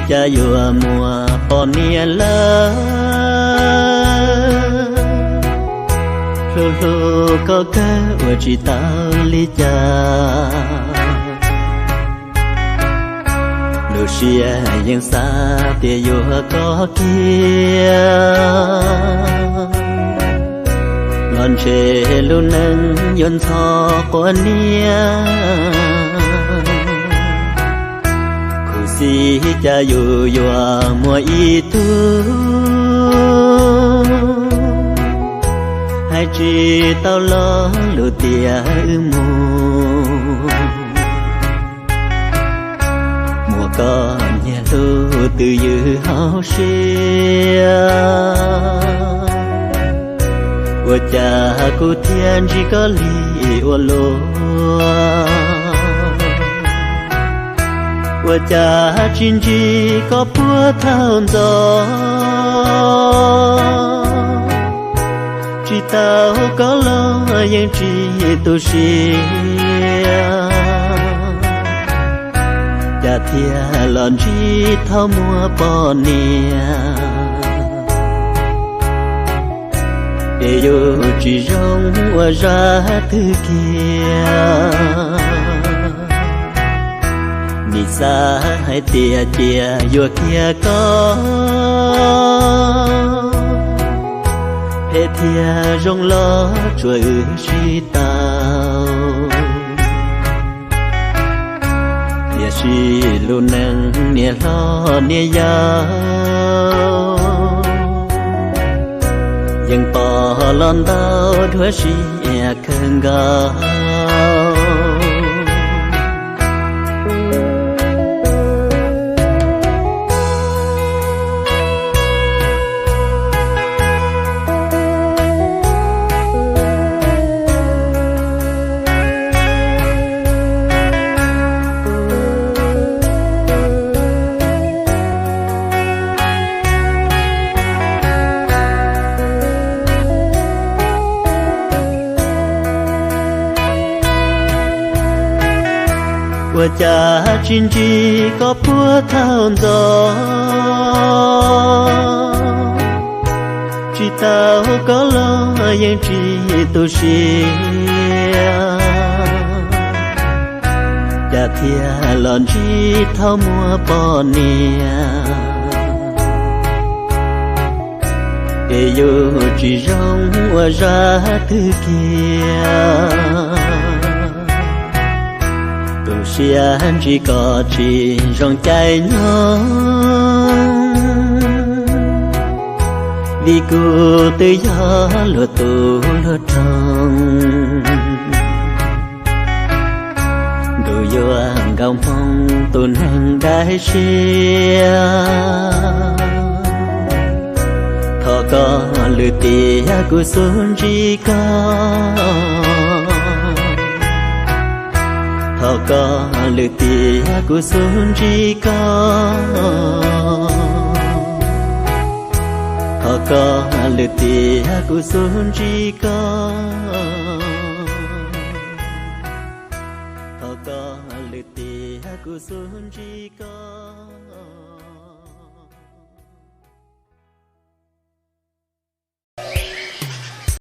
Cas yuav muaj poj niam lawm, hlub hlub koj kawg ua tsis tau li cas. Lub siab yeej xav tias yuav koj kiag, los ntshe lub neej yuav ntxhov quav niam. Khuv xim cas yus yuav muaj ib tug, hais tsis tau lo lus tias wb mus. Muaj koj nyiag hlub twb ywm hauv siab, ua cas kuv thiaj ntsib koj li ua luaj? Ua cas tsis ntsib koj puag thaum ntxov? Tsis tau koj los yeej tsis tu siab, cas thiaj los ntsib thaum muaj poj niam. Es yus tsis zoo ua zaj twg kiag, nim xav hais tias cia yuav kiag koj, phem thiab zoo los tsuas wb sib tau. Tiam sis lub neej niam hlob niam yau yeej pom los ntau dua siab kawg nkaus. Ua cas tsis ntsib koj puag thaum ntxov? Tsis tau koj los yeej tsis tu siab, cas thiaj los ntsib thaum muaj poj niam. Es yus tsis zoo ua zaj twg kiag, tu siab ntsib koj tsis zoo caij nyoog. Vim kuv twb yog luag tus luag roog, ntuj yuav nkaus hmoo tus neeg dai siab. Thov koj lwm tiam kuv xub ntsib koj, thov koj lwm tiam kuv xub ntsib koj, thov koj lwm tiam kuv xub ntsib koj, thov koj lwm tiam kuv xub ntsib koj.